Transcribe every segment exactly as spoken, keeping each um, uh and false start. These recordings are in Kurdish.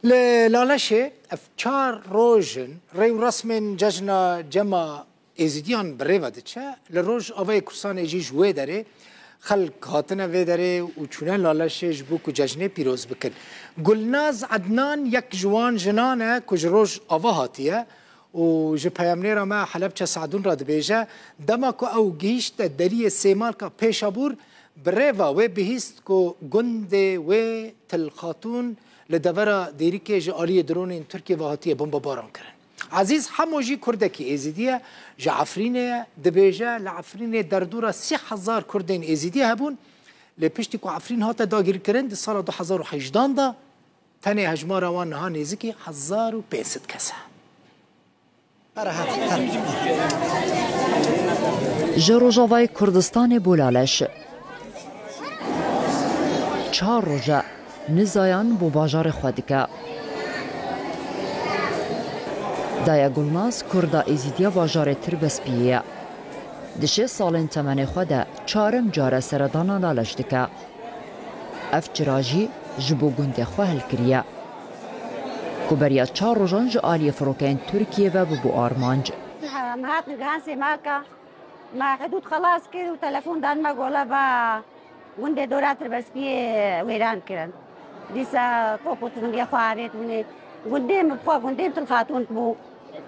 Li Laleşê ev çar roj in rê û resmên cejna cema Êzidiyan bi rê ve diçe. Li Rojavayê Kurdistanê jî ji wê derê xelk hatine vê derê û çûne Laleşê ji bo ku cejnê pîroz bikin. Gulnaz Ednan yek ji wan jinan e ku ji Rojava hatiye û ji peyamnêra me Helebçe Sadûn re dibêje, dema ku ew gihîşte deriyê Sêmalka Pêşabûr, bi rê ve wê bihîst ku gundê wê Til Xatûn li devera Dêrikê ji aliyê dronên Tirkiyê ve hatiye bombebaran kirin. Ezîz Hemo jî kurdekî Êzidî ye, ji Efrînê ye, dibêje, li Efrînê derdora sî hezar kurdên Êzidî hebûn, lê piştî ku Efrîn hate dagirkirin di sala du hezar û hejdan de, tenê hejmara wan niha nêzîkî hezar û pênc sed kes e. Ji Rojavayê Kurdistanê bo Laleş. Çar roj e nizayan bo bajarê xwe dike. Daya Gulnaz kurda Êzîdiya bajarê Tirbespiyê ye. Di şêst salên temenê xwe de çarem car e seredana Laleş dike. Ev çira jî ji bo gundê xwe hilkiriye, ku beriya çar rojan ji aliyê firokeyên Tirkiyê ve bûbû armanc. Em hatin gihan Sêmalka, me hidûd xelas kir û telefon dan me, gola va gundê dora Tirbespiyê wêran kirin. Dîsa top û tufingê xwe avêt winê. Gundê min bi xwe, gundê min Til Xatûn bû.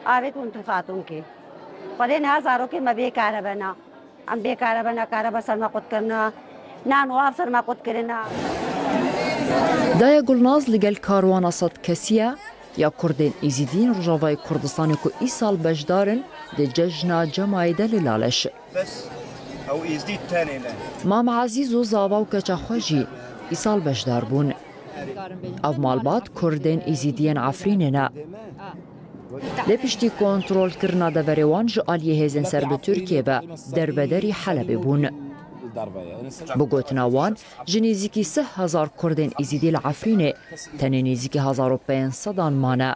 Avêt win Til Xatûn kê. Xwedê niha zarokên me bê kare bena. Em bê kare bena, kare be ser me qut kirina. Nan û av ser me qut kirina. Daya Gulnaz li gel karwana sed kesî ye ya Kurdên Êzîdî yên Rojavayê Kurdistanê ku îsal beşdar in di cejna Cemayê de li Laleş. Bes ew Êzdî tenê ne. Mam Ezîz û zava û keça xwe jî îsal beşdar bûn. Ev malbat Kurdên Êzîdiyên Efrînê ne. Lê piştî kontrolkirina deverê wan ji aliyê hêzên ser bi Tirkiyê ve derbederî Helebê bûn. Bi gotina wan, ji nêzîkî sih hezar Kurdên Êzîdî li Efrînê tenê nêzîkî hezar û pênc sedan mane.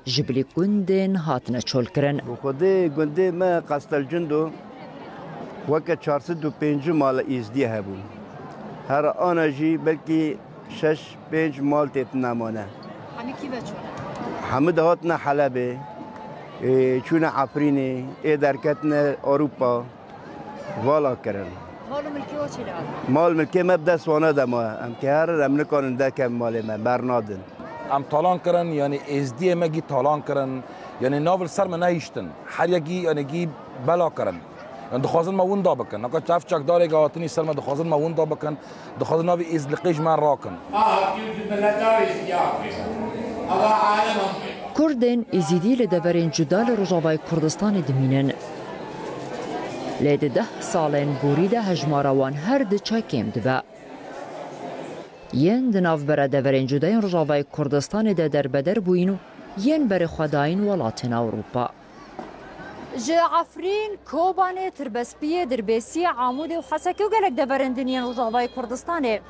Ji bilî gundên hatine çolkirin. Bi Xwedê gundê me Qestelcindo weke çar sed û pêncî mala Êzdiyê hebû. Her ana jî belkî şeş pênc mal tê tune mane. Hemî kî ve çûne? Hemî de hatine Helebê, ê, çûne Efrînê, ê derketine Ewropa. Vala kirin. Mal û milkê we çê li hat? Mal milkê me bi dest wana de maye. Em kê herin, em nikarin derkevin malê me, bernadin. Em talan kirin, yanî êzdiyê me gî talan kirin. Yanî nav li ser me nehiştin. Her yek gî, yanî gî bela kirin. Yanî dixwazin me winda bikin. Naka ev çekdarê ke hatinî ser me, dixwazin me winda bikin. Dixwazin navê êzliqê ji me rakin. Kurdên Êzîdî li deverên cuda li Rojavayê Kurdistanê dimînin. Lê di deh salên borî de hejmara wan her diçe kêm dibe. Yên di navbera deverên cuda yên Rojavayê Kurdistanê de derbeder bûyîn û yên berê xwe dayîn welatên Ewropa. Ji Efrîn, Kobanê, Tirbespiyê, Dirbêsiyê, Amûdê û Hesekê û gelek deverên din yên Rojavayê Kurdistanê,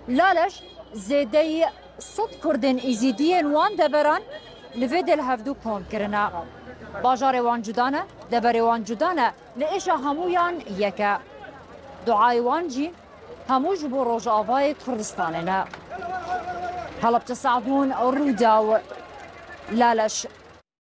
Laleş zêdeyî sed Kurdên Êzîdiyên wan deveran li vê dê li hevdû kom kirine. Bajarê wan cuda ne, deverê wan cuda ne, lê êşa hemûyan yek e. Duayê wan jî hemû ji bo Rojavayê Kurdistanê ne. Helebçe Sadûn, Rûdaw, Laleş.